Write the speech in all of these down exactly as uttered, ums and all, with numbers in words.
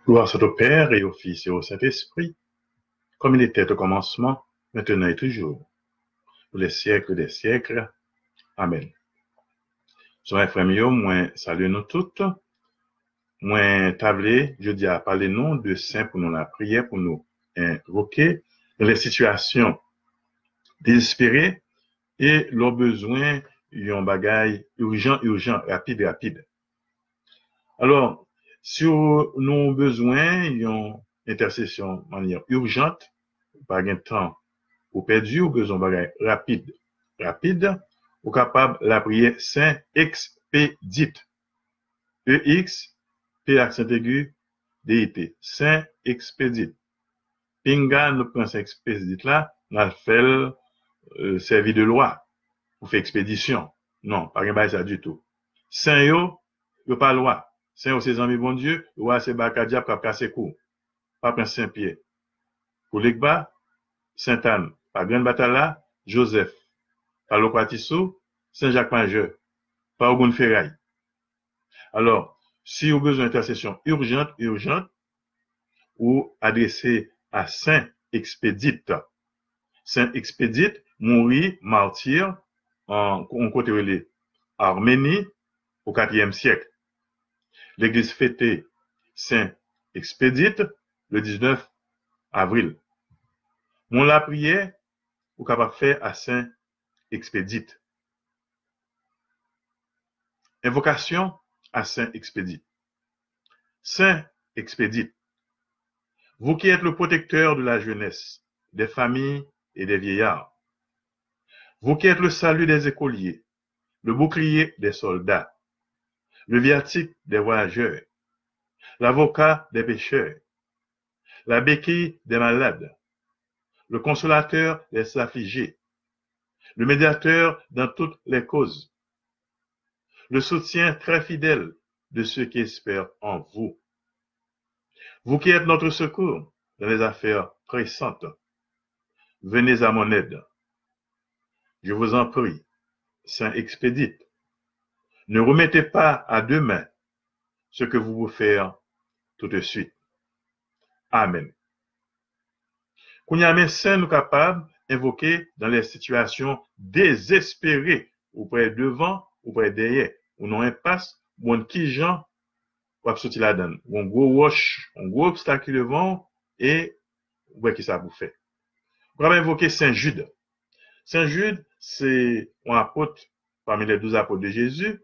Gloire soit au Père et au Fils et au Saint-Esprit, comme il était au commencement, maintenant et toujours, pour les siècles des siècles. Amen. Frè m, sè m yo, mwen salye nou tout. Mwen ta vle jodi a pale nou de sen pou nou lapriyè, pou nou envoke nan lè sitiyasyon dezespere e lè w bezwen yon bagay ijan, ijan, rapid, rapid. Alò, si w, nou bezwen yon entèsesyon mannyè ijant, ou pa gen tan pou pèdi, ou bezwen yon bagay rapid, rapid, ou kapab lapriyè Sen Ekspedit. E X, P aksan egi, D I T. Sen Ekspedit. Pinga nou pran Sen Ekspedit la, n al fè l, euh, sèvi de lwa pou fè ekspedisyon. Non, pa gen bagay sa ditou. Sen yo, yo pa lwa. Sen yo se zanmi Bondye, lwa se baka dyab k ap kase kou. Pa pran Sen Pyè. Pou Legba, Sentàn, pa Grann Batalya, Jozèf, pa Lokwatisou, Sen Jak Majè, pa Ogoun Feray. Alò, si ou bezwen entèsesyon ijant, ijant, ou adrese a Sen Ekspedit. Sen Ekspedit mouri matir an, yon kote rele Armeni o katriyèm syèk. Legliz fete Sen Ekspedit le diznèf avril. Yon lapriyè ou kapab fè a Sen Ekspedit. Envokasyon a Sen Ekspedit. Sen Ekspedit, vous qui êtes le protecteur de la jeunesse, des familles et des vieillards, vous qui êtes le salut des écoliers, le bouclier des soldats, le viatique des voyageurs, l'avocat des pécheurs, la béquille des malades, le consolateur des affligés, le médiateur dans toutes les causes, le soutien très fidèle de ceux qui espèrent en vous. Vous qui êtes notre secours dans les affaires pressantes, venez à mon aide. Je vous en prie, Sen Ekspedit, ne remettez pas à demain ce que vous pouvez faire tout de suite. Amen. Kounye a, men sen nou kapab envoke nan lè sitiyasyon dezespere, ou prè devan, ou prè dèyè, ou nan enpas, ou konn kijan w ap soti ladan l. Yon gwo wòch, yon gwo obstak ki devan w, e ou wè ki sa pou fè. Ou kapab envoke Sen Jid. Sen Jid se yon apot pami les douze apôtres de Jésus.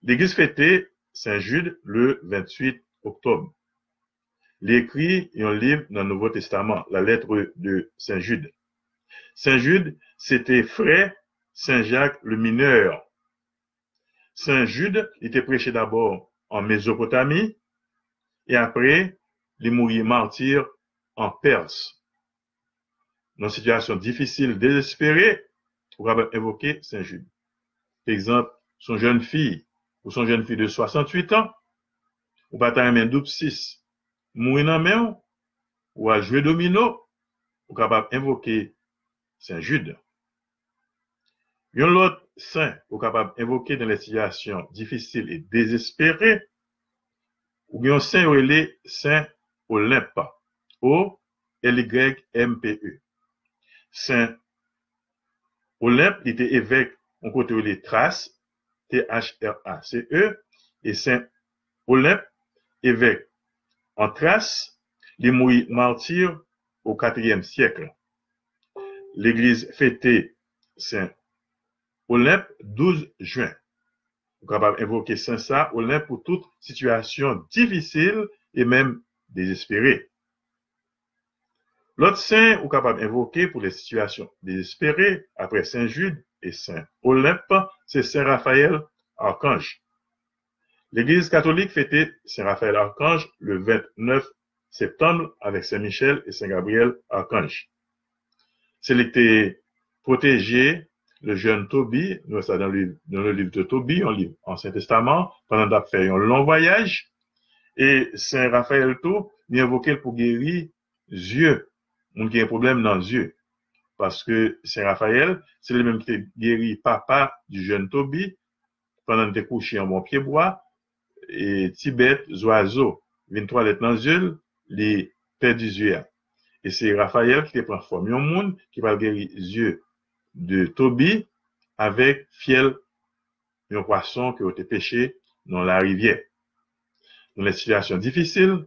Legliz fete Sen Jid le venntuit oktòb. Li ekri yon liv nan Nouvo Testaman, La Lettre de Saint Jude. Sen Jid se te frè Sen Jak le Minè. Sen Jid, li te preche dabò an Mezopotami, e apre, li mouri mati an Pès. Nan sitiyasyon difisil, dezespere, ou kapab envoke Sen Jid. Pa egzanp, se yon jèn fi, ou se yon jèn fi de swasanntuit an, ou pa ta renmen doub sis mouri nan men w, ou al jwe domino, ou kapab envoke Sen Jid. Yon lòt sen ou kapab envoke nan lè sitiyasyon difisil e dezespere, ou gen yon sen yo rele Sen Olenp, O L Y M P E. Sen Olenp, li te evèk yon kote yo rele Tras, T H R A C E, e Sen Olenp, evèk an Tras, li mouri mati o katriyèm syèk. Legliz fete Sen Olenp douz jen. Ou kapab envoke Sen sa, Olenp, pou tout sitiyasyon difisil e menm dezespere. Lòt sen ou kapab envoke pou lè sitiyasyon dezespere, apre Sen Jid e Sen Olenp, se Sen Rafayèl Akanj. Legliz katolik fete Sen Rafayèl Akanj le vennèf septanm avèk Sen Michèl e Sen Gabriyèl Akanj. Se li ki te pwoteje le jèn Tobi, nou wè sa dans le, dans le livre de Tobie, yon liv Ansyen Testaman, pandan l t ap fè yon lon vwayaj. E Sen Rafayèl tou, li envoke l pou geri zye moun ki gen pwoblèm nan zye. Paske Sen Rafayèl, se li menm ki te geri papa di jèn Tobi, pandan l te kouche anba yon pyebwa, e ti bèt, zwazo, vin twalèt nan zye l, li pèdi zye a. E se Rafayèl ki te pran fòm yon moun ki pral geri zye de Tobi avèk fyèl yon pwason ke yo te peche nan larivyè. Nan lè sitiyasyon difisil,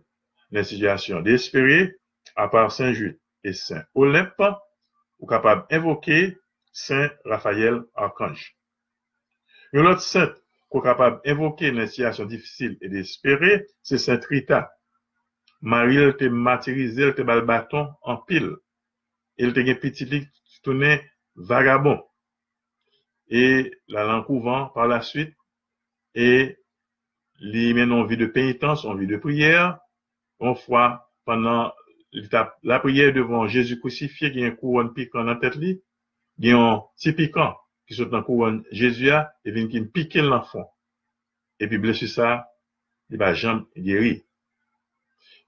nan sitiyasyon dezespere, apa Sen Jid e Sen Olenp, ou kapab envoke Sen Rafayèl Akanj. Yon lòt sent ke w kapab envoke nan sitiyasyon difisil e dezespere, se Sent Rita. Mari l te matirize l, te ba l baton anpil. E l te gen pitit li ki tounen vagabon. E l al nan kouvan pa la swit, e li mennen yon vi de penitans, yon vi de priyè. Yon fwa, pandan li t ap lapriyè devan Jezi krisifye, gen yon kouwòn pikan nan tèt li, gen yon ti pikan ki sot nan kouwòn Jezi a, e vin ki pike l nan fwon. Epi blesi sa, li pa janm geri.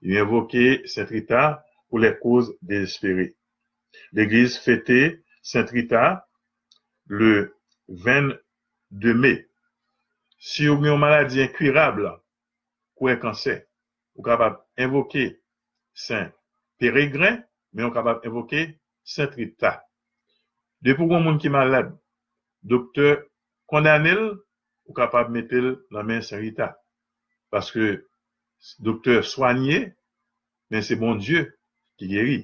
Li envoke Sent Rita pou lè koz dezespere. Legliz fete Sent Rita le vennde me. Si w gen yon maladi enkirab, kwè kansè, ou kapab envoke Sen Peregren, men ou kapab envoke Sent Rita. Depi w gen yon moun ki malad, doktè kondane l, ou kapab mete l nan men Sen Rita. Paske doktè swanye, men se Bondye ki geri.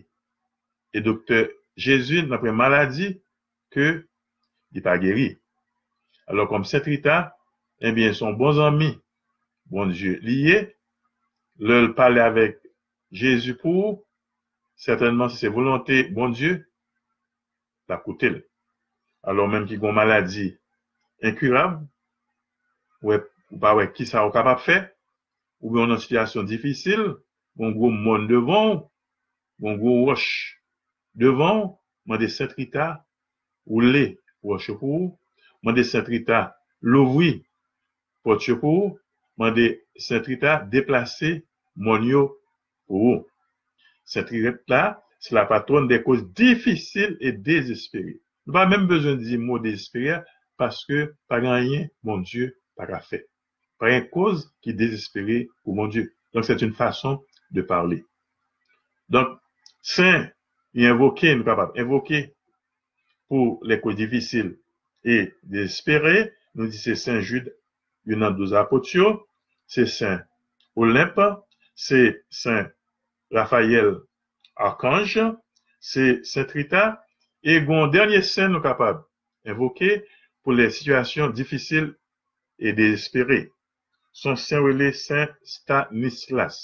E doktè Jezi nan pwen maladi ke li pa geri. Alò, kòm Sent Rita, ebyen, se yon bon zanmi Bondye li ye. Lè l pale avèk Jezi pou ou, sètènman, si se volonte Bondye, l ap koute l. Alò, menm ki gen yon maladi enkirab, ou wè, ou pa wè ki sa ou kapab fè, oubyen w nan sitiyasyon difisil, gen yon gwo mòn devan w, gen yon gwo wòch devan w, mande Sent Rita woule wòch yo pou ou, mande Sent Rita louvri pòt yo pou ou, mande Sent Rita deplase mòn yo pou ou. Sent Rita, se lapatwòn dè koz difisil e dezespere. Nou pa menm bezwen di mo dezespere a, paske pa gen anyen Bondye pa ka fè. Pa gen koz ki dezespere pou Bondye. Donk, c'est une façon de parler. Donk, sen, li envoke, nou kapab envoke pou lè koz difisil e dezespere, nou di se Sen Jid, youn nan douz apot yo, se Sen Olenp, se Sen Rafayèl Akanj, se Sent Rita, e gen yon dènye sen nou kapab envoke pou lè sitiyasyon difisil e dezespere. Se yon sen rele Sen Stanislas.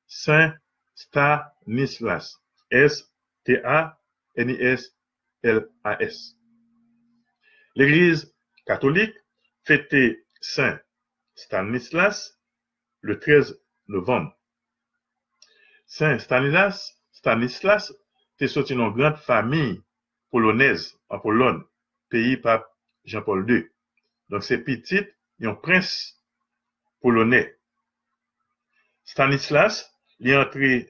Sen Stanislas. S T A N I S L A S. Legliz katolik fete Sen Stanislas le trèz novanm. Sen Stanislas, Stanislas te soti nan yon gran fanmi polonèz an Polòn, peyi Pap Jan Pòl de. Donk, se pitit yon prens polonè. Stanislas, li antre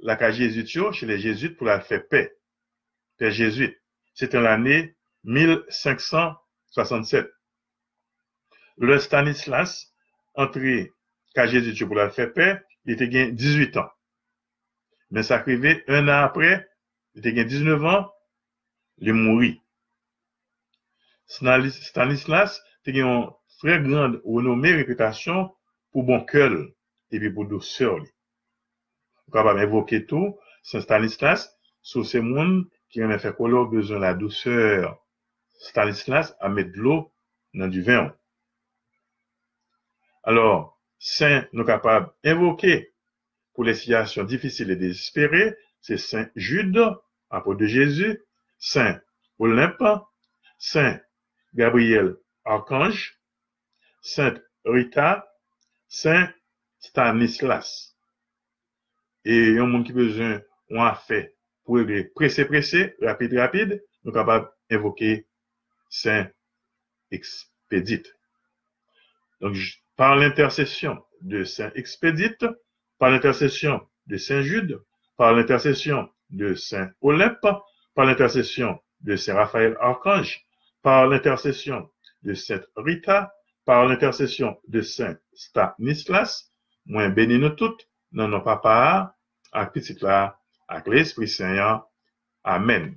lakay Jezwit yo, chez les Jésuites, pou l al fè pè. Pè Jezwit. Se te nan lane mil senk san swasannsèt. Lè Stanislas antre kay Jezwit yo pou l al fè pè, li te gen dizuit an. Men sa k rive, en an apre, li te gen diznèf an, li mouri. Stanis-, Stanislas te gen yon trè gran renome, repitasyon pou bon kè l epi pou dousè li. Ou kapab envoke tou Sen Stanislas, si w se moun ki renmen fè kolè, w bezwen ladousè. Stanislas ap met dlo nan diven w. Alò, sen nou kapab envoke pou lè sitiyasyon difisil e dezespere, se Sen Jid, apot de Jezi, Sen Olenp, Sen Gabriyèl Akanj, Sent Rita, Sen Stanislas. E yon moun ki bezwen yon afè pou regle prese prese, rapid rapid, nou kapab envoke Sen Ekspedit. Donc, j-, par l'intercession de Saint Expédite, par l'intercession de Saint Jude, par l'intercession de Saint Olympe, par l'intercession de Saint Raphaël Archange, par l'intercession de Sainte Rita, par l'intercession de Saint Stanislas, Mwen beni nou tout nan non Papa a, ak Pitit la, ak Lespri Sen an. Amèn.